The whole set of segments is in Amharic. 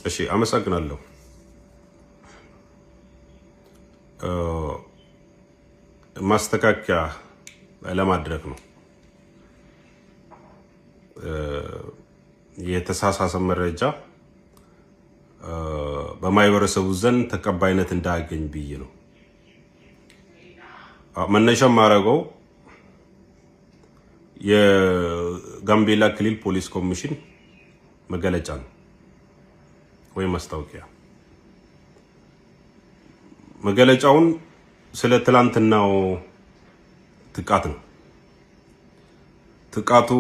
እሺ፣ አመሰግናለሁ። ማስተካከያ ለማድረግ ነው። የተሳሳተ መረጃ በማህበረሰቡ ዘንድ ተቀባይነት እንዳያገኝ ብዬ ነው። መነሻ የማደርገው የጋምቤላ ክልል ፖሊስ ኮሚሽን መገለጫ ነው ወይም ማስታወቂያ። መገለጫውን ስለ ትላንትናው ጥቃት ነው። ጥቃቱ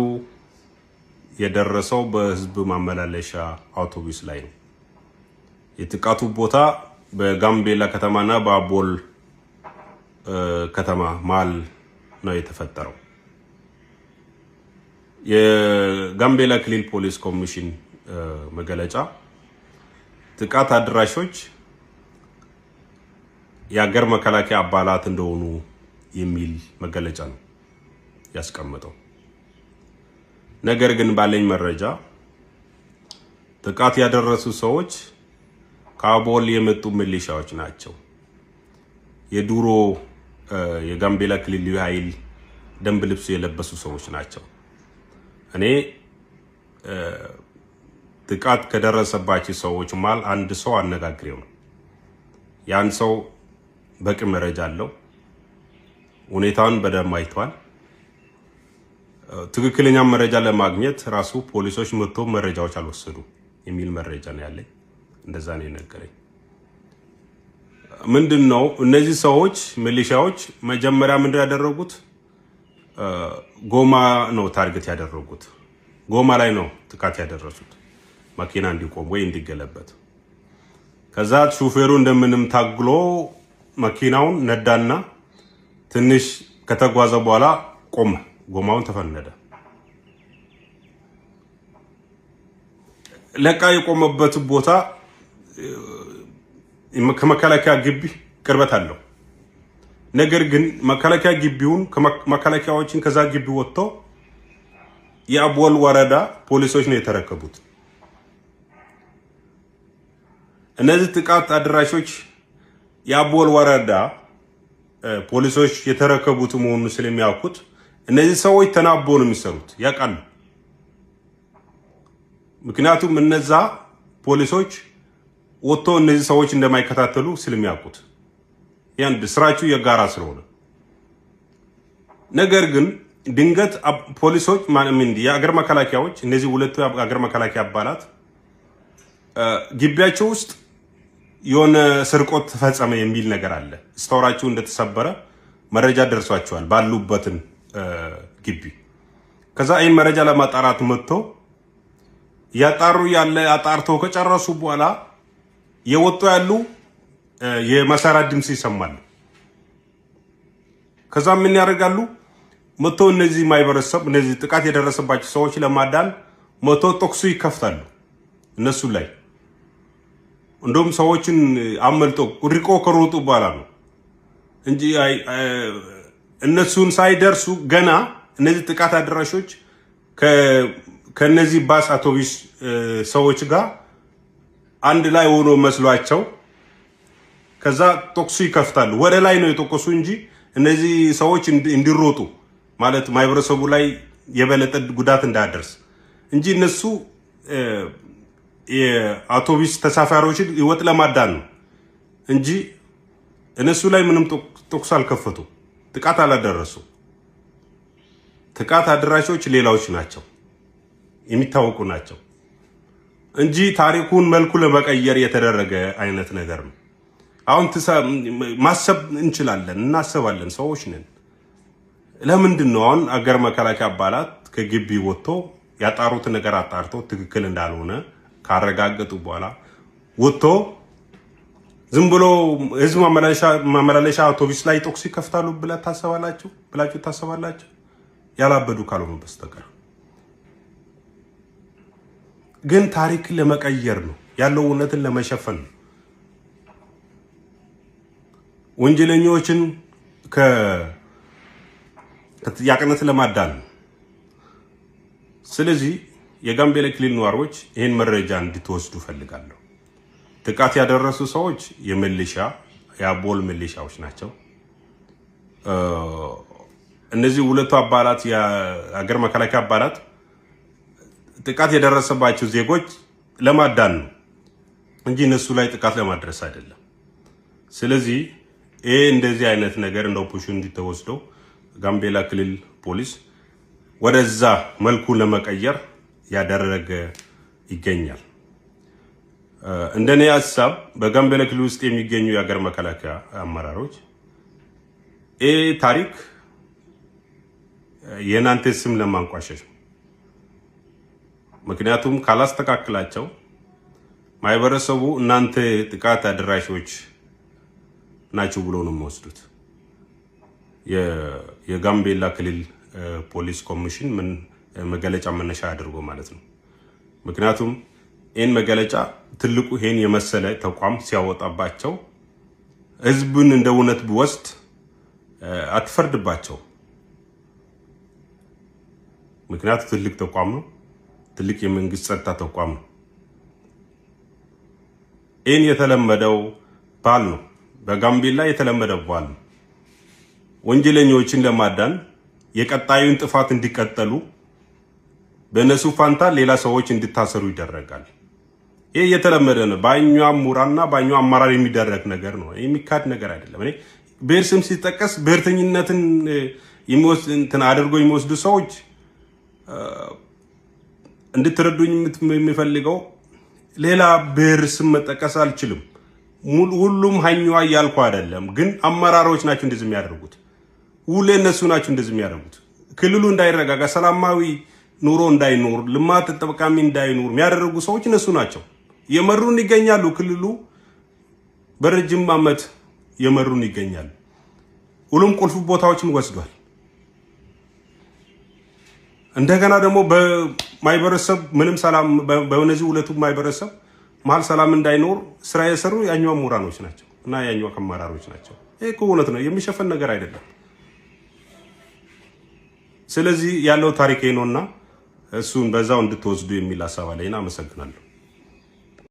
የደረሰው በህዝብ ማመላለሻ አውቶቡስ ላይ ነው። የጥቃቱ ቦታ በጋምቤላ ከተማና በአቦል ከተማ መሃል ነው የተፈጠረው። የጋምቤላ ክልል ፖሊስ ኮሚሽን መገለጫ ጥቃት አድራሾች የሀገር መከላከያ አባላት እንደሆኑ የሚል መገለጫ ነው ያስቀመጠው። ነገር ግን ባለኝ መረጃ ጥቃት ያደረሱ ሰዎች ከአቦል የመጡ ሚሊሻዎች ናቸው። የድሮ የጋምቤላ ክልል ልዩ ኃይል ደንብ ልብስ የለበሱ ሰዎች ናቸው። እኔ ጥቃት ከደረሰባቸው ሰዎች መሃል አንድ ሰው አነጋግሬው ነው። ያን ሰው በቂ መረጃ አለው። ሁኔታውን በደንብ አይቷል። ትክክለኛ መረጃ ለማግኘት ራሱ ፖሊሶች መጥቶ መረጃዎች አልወሰዱ የሚል መረጃ ነው ያለኝ። እንደዛ ነው የነገረኝ። ምንድን ነው እነዚህ ሰዎች ሚሊሻዎች መጀመሪያ ምንድን ያደረጉት? ጎማ ነው target ያደረጉት። ጎማ ላይ ነው ጥቃት ያደረሱት፣ መኪና እንዲቆም ወይ እንዲገለበጥ። ከዛ ሹፌሩ እንደምንም ታግሎ መኪናውን ነዳና ትንሽ ከተጓዘ በኋላ ቆመ። ጎማውን ተፈነደ። ለቃ የቆመበት ቦታ ከመከላከያ ግቢ ቅርበት አለው። ነገር ግን መከላከያ ግቢውን መከላከያዎችን ከዛ ግቢ ወጥተው የአቦል ወረዳ ፖሊሶች ነው የተረከቡት። እነዚህ ጥቃት አድራሾች የአቦል ወረዳ ፖሊሶች የተረከቡት መሆኑን ስለሚያውቁት እነዚህ ሰዎች ተናቦ ነው የሚሰሩት፣ ያውቃሉ። ምክንያቱም እነዛ ፖሊሶች ወጥቶ እነዚህ ሰዎች እንደማይከታተሉ ስለሚያውቁት ያን ስራችሁ የጋራ ስለሆነ፣ ነገር ግን ድንገት ፖሊሶች የአገር መከላከያዎች እነዚህ ሁለቱ የአገር መከላከያ አባላት ግቢያቸው ውስጥ የሆነ ስርቆት ተፈጸመ የሚል ነገር አለ። store ኣቸው እንደተሰበረ መረጃ ደርሷቸዋል ባሉበትን ግቢ። ከዛ ይህን መረጃ ለማጣራት መጥቶ እያጣሩ ያለ አጣርተው ከጨረሱ በኋላ የወጡ ያሉ የመሳሪያ ድምፅ ይሰማሉ። ከዛ ምን ያደርጋሉ? መጥቶ እነዚህ ማህበረሰብ እነዚህ ጥቃት የደረሰባቸው ሰዎች ለማዳን መጥቶ ተኩሱ ይከፍታሉ እነሱ ላይ። እንደውም ሰዎችን አመልጦ ርቆ ከሮጡ በኋላ ነው እንጂ እነሱን ሳይደርሱ ገና እነዚህ ጥቃት አድራሾች ከነዚህ ባስ አውቶቡስ ሰዎች ጋር አንድ ላይ ሆኖ መስሏቸው ከዛ ተኩሱ ይከፍታሉ። ወደ ላይ ነው የተኮሱ እንጂ እነዚህ ሰዎች እንዲሮጡ ማለት ማህበረሰቡ ላይ የበለጠ ጉዳት እንዳያደርስ እንጂ እነሱ የአውቶቡስ ተሳፋሪዎችን ህይወት ለማዳን ነው እንጂ እነሱ ላይ ምንም ተኩስ አልከፈቱ፣ ጥቃት አላደረሱ። ጥቃት አድራሾች ሌላዎች ናቸው፣ የሚታወቁ ናቸው እንጂ ታሪኩን መልኩ ለመቀየር የተደረገ አይነት ነገር ነው። አሁን ማሰብ እንችላለን፣ እናስባለን፣ ሰዎች ነን። ለምንድን ነው አሁን አገር መከላከያ አባላት ከግቢ ወጥቶ ያጣሩትን ነገር አጣርቶ ትክክል እንዳልሆነ ካረጋገጡ በኋላ ወጥቶ ዝም ብሎ ህዝብ ማመላለሻ አውቶቡስ ላይ ተኩስ ይከፍታሉ ብላችሁ ታስባላችሁ? ያላበዱ ካልሆኑ በስተቀር ግን ታሪክን ለመቀየር ነው ያለው፣ እውነትን ለመሸፈን ነው። ወንጀለኞችን ከተጠያቂነት ለማዳን ነው። ስለዚህ የጋምቤላ ክልል ነዋሪዎች ይህን መረጃ እንድትወስዱ ፈልጋለሁ። ጥቃት ያደረሱ ሰዎች የሚሊሻ የአቦል ሚሊሻዎች ናቸው። እነዚህ ሁለቱ አባላት የሀገር መከላከያ አባላት ጥቃት የደረሰባቸው ዜጎች ለማዳን ነው እንጂ እነሱ ላይ ጥቃት ለማድረስ አይደለም። ስለዚህ ይሄ እንደዚህ አይነት ነገር እንደ opportunity ተወስዶ ጋምቤላ ክልል ፖሊስ ወደዛ መልኩ ለመቀየር ያደረገ ይገኛል። እንደኔ ሀሳብ በጋምቤላ ክልል ውስጥ የሚገኙ የሀገር መከላከያ አመራሮች ይህ ታሪክ የእናንተ ስም ለማንቋሸሽ ነው። ምክንያቱም ካላስተካክላቸው ማህበረሰቡ እናንተ ጥቃት አድራሾች ናቸው ብሎ ነው የሚወስዱት። የጋምቤላ ክልል ፖሊስ ኮሚሽን ምን መገለጫ መነሻ አድርጎ ማለት ነው። ምክንያቱም ይህን መገለጫ ትልቁ ይሄን የመሰለ ተቋም ሲያወጣባቸው ህዝብን እንደ እውነት ቢወስድ አትፈርድባቸው። ምክንያቱ ትልቅ ተቋም ነው። ትልቅ የመንግስት ጸጥታ ተቋም ነው። ይህን የተለመደው ባህል ነው። በጋምቤላ የተለመደው ባህል ነው። ወንጀለኞችን ለማዳን የቀጣዩን ጥፋት እንዲቀጠሉ በእነሱ ፋንታ ሌላ ሰዎች እንዲታሰሩ ይደረጋል። ይህ የተለመደ ነው። በእኛ ምሁራንና በእኛ አመራር የሚደረግ ነገር ነው። የሚካድ ነገር አይደለም። እኔ ብሔር ስም ሲጠቀስ ብሔርተኝነትን እንትን አድርጎ የሚወስዱ ሰዎች እንድትረዱኝ የሚፈልገው ሌላ ብሔር ስም መጠቀስ አልችልም። ሁሉም ሀኛዋ እያልኩ አይደለም፣ ግን አመራሮች ናቸው እንደዚህ የሚያደርጉት። ሁሌ እነሱ ናቸው እንደዚህ የሚያደርጉት። ክልሉ እንዳይረጋጋ፣ ሰላማዊ ኑሮ እንዳይኖር፣ ልማት ተጠቃሚ እንዳይኖር የሚያደርጉ ሰዎች እነሱ ናቸው። የመሩን ይገኛሉ። ክልሉ በረጅም ዓመት የመሩን ይገኛሉ። ሁሉም ቁልፍ ቦታዎችን ወስዷል። እንደገና ደግሞ በማህበረሰብ ምንም ሰላም በእነዚህ ሁለቱ ማህበረሰብ መሀል ሰላም እንዳይኖር ስራ የሰሩ ያኛው ምሁራኖች ናቸው እና ያኛው አመራሮች ናቸው። ይሄ እኮ እውነት ነው፣ የሚሸፈን ነገር አይደለም። ስለዚህ ያለው ታሪክ ነውና እሱን በዛው እንድትወስዱ የሚል ሀሳብ አለኝ። አመሰግናለሁ።